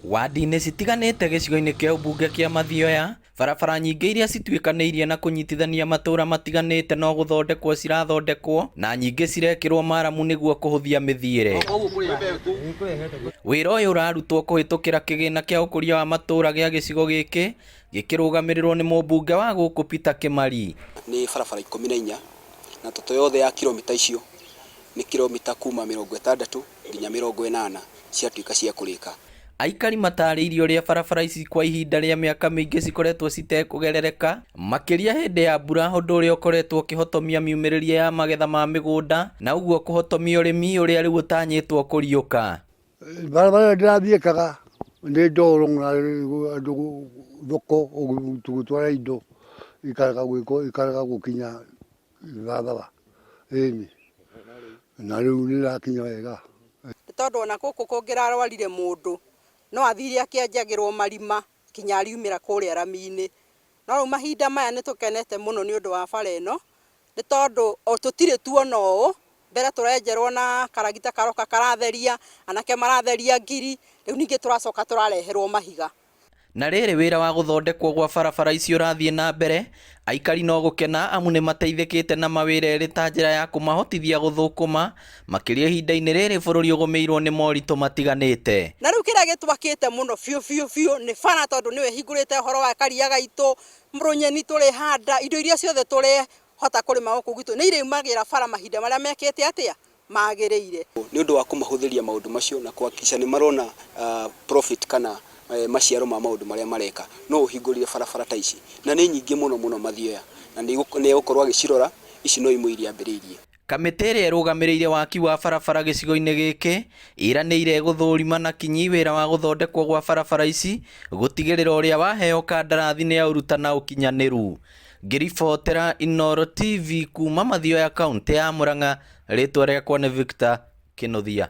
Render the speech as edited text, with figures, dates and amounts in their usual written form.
Wadi-inĩ citiganĩte gĩcigo-inĩ kĩa ũmbunge kĩa Mathioya, barabara nyingĩ iria cituĩkanĩirie na kũnyitithania matũra matiganĩte no gũthondekwo cirathondekwo na nyingĩ cirekĩrwo maramu nĩguo kũhũthia mĩthiĩre. Wĩra ũyũ ũrarutwo kũhĩtũkĩra kĩgĩna kĩa ũkũria wa matũra gĩa gĩcigo gĩkĩ gĩkĩrũgamĩrĩrwo nĩ mũmbunge wa gũkũ Peter Kĩmari. Nĩ barabara 14 na toto yothe ya kilomita icio nĩ kilomita kuma 60 nginya 80 ciatuĩka cia kũrĩka. Aikari matarĩirie ũrĩa barabara ici kwa ihinda rĩa mĩaka mĩingĩ cikoretwo citekũgerereka makĩria hĩndĩ ya mbura, ũndũ ũrĩa ũkoretwo ũkĩhotomia miumĩrĩrie ya magetha ma mĩgũnda na ũguo kũhotomia ũrĩmi ũrĩa rĩu ũtanyĩtwo kũriũka. Barabara ĩyo ndĩrathiĩkaga nĩ ndoro na andũ thoko gũtwara indo ikarega gwĩkwo, ikarega gũkinya barabara ĩni na rĩu nĩ ĩrakinya wega. Nĩ tondũ ona gũkũ kũngĩrarwarire mũndũ no athire akĩenjagĩrwo marima kinya ariumĩra kũrĩa rami-inĩ. No rĩu mahinda maya nĩ tũkenete mũno nĩ ũndũ wa bara ĩno, nĩ tondũ tũtirĩ tuona ũũ, mbere tũrenjerwo na karagita karoka karatheria, anake maratheria ngiri, rĩu ningĩ tũracoka tũrareherwo mahiga. Na rĩrĩ wĩra wa gũthondekwo gwa barabara ici ũrathiĩ na mbere, aikari no gũkena amu nĩ mateithĩkĩte na mawĩra ĩrĩ ta njĩra ya kũmahotithia gũthũkũma, makĩria ihinda-inĩ rĩrĩ bũrũri ũgũmĩirwo nĩ moritũ matiganĩte. Na rĩu kĩrĩa gĩtwakĩte mũno biũ biũ biũ nĩ bara tondũ nĩyo ĩhingũrĩte ũhoro wa karia gaitũ, rũnyeni tũrĩhanda, indo iria ciothe tũrĩhota kũrĩma gũkũ gwitũ nĩ irĩumagĩra bara mahinda marĩa mekĩte atĩa, magĩrĩire. Nĩ ũndũ wa kũmahũthĩria maũndũ macio na kũhakikisha nĩ marona profit kana maciaro ma maũndũ marĩa mareka, no ũhingũrire barabara ta ici na nĩ nyingĩ mũno mũno Mathioya na nĩ egũkorwo agĩcirora, ici no imwe iria ambĩrĩirie. Kamĩtĩ ĩrĩa ĩrũgamĩrĩire waki wa barabara gĩcigo-inĩ gĩkĩ ĩranĩire gũthũrima na kinyi wĩra wa gũthondekwo gwa barabara ici gũtigĩrĩra ũrĩa waheo kandarathi nĩ aũruta na ũkinyanĩru. Ngĩribotera Inooro TV kuma Mathioya kauntĩ ya Murang'a, rĩtwa rĩakwa nĩ Victor Kĩnuthia.